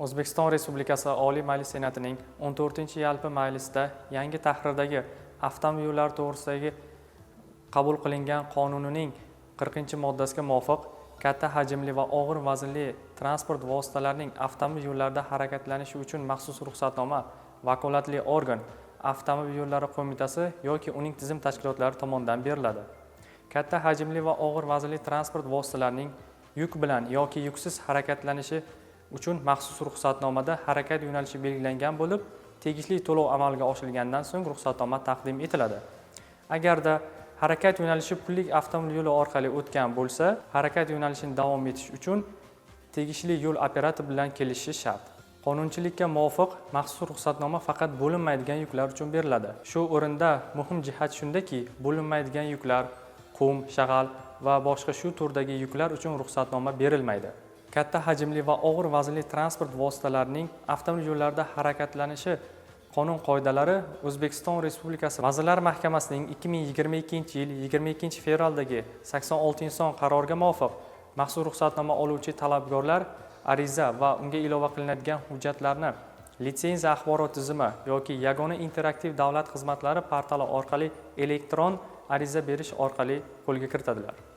O'zbekiston Respublikasi Oliy Majlis Senatining 14-yalpi majlisida yangi tahrirdagi avtomobil yo'llari to'g'risidagi qabul qilingan qonunining 40-moddasiga muvofiq, katta hajmli va og'ir vaznli transport vositalarining avtomobil yo'llarida harakatlanishi uchun maxsus ruxsatnoma vakolatli organ, Avtomobil yo'llari qo'mitasi yoki uning tizim tashkilotlari tomonidan beriladi. Katta hajmli va og'ir vaznli transport vositalarining yuk bilan yoki yuksiz harakatlanishi uchun maxsus ruxsatnomada harakat yo'nalishi belgilangan bo'lib, tegishli to'lov amalga oshirilgandan so'ng ruxsatnoma taqdim etiladi. Agarda harakat yo'nalishi pullik avtomobil yo'li orqali o'tgan bo'lsa, harakat yo'nalishini davom etish uchun tegishli yo'l operatori bilan kelishishi shart. Qonunchilikka muvofiq, maxsus ruxsatnoma faqat bo'linmaydigan yuklar uchun beriladi. Shu o'rinda muhim jihat shundaki, bo'linmaydigan yuklar, qum, shag'al va boshqa shu turdagi yuklar uchun ruxsatnoma berilmaydi. Katta hajmli va og'ir vaznli transport vositalarining avtomobil yo'llarida harakatlanishi qonun qoidalari O'zbekiston Respublikasi Vazirlar Mahkamasining 2022-yil 22-fevraldagi 86-son qaroriga muvofiq, maxsus ruxsatnoma oluvchi talabgorlar ariza va unga ilova qilinadigan hujjatlarni litsenziya axborot tizimi yoki Yagona interaktiv davlat xizmatlari portali orqali elektron ariza berish orqali qo'lga kiritadilar.